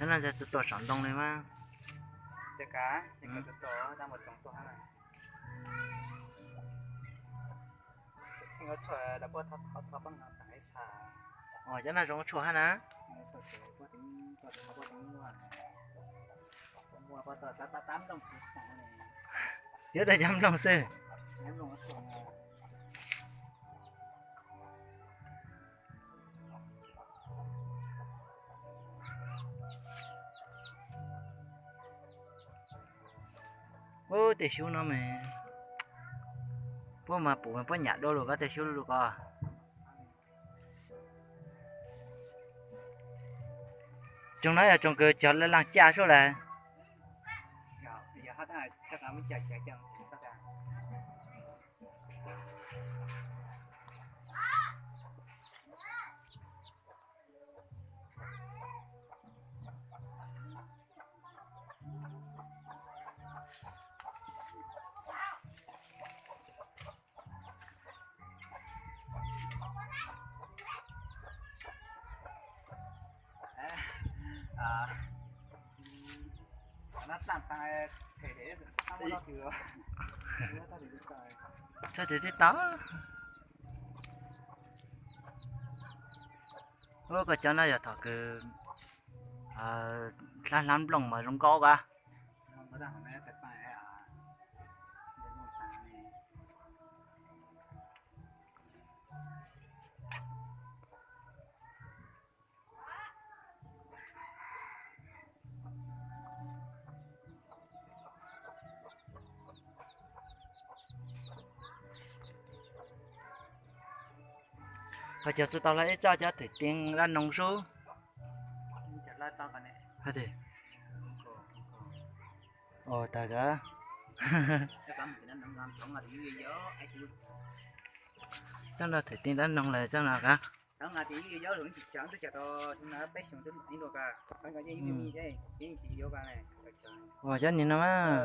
Cov no tsis tuaj saum ntoo li mas. Cov no zoo tshuaj hab na. Yuav tau cov nplooj xwb. Ub, tej xyoob no mas puab mas pum mas puab nyam dua lug koj tej xyoob lug ko. Tsoom no yog tsoom kws cog laaj caj sub lawm. Txhob txwm tib tau. Ub, koj cov no yog thaum kws hlab hlab nplooj mas zoo nkauj koj. Ho cog tsi tau lawm ib tsob cov thwm teeb dab noog sub. Tag kod. Tsob no thwm teeb dab noog lawm tsob no kod. Ua cov niag no mas.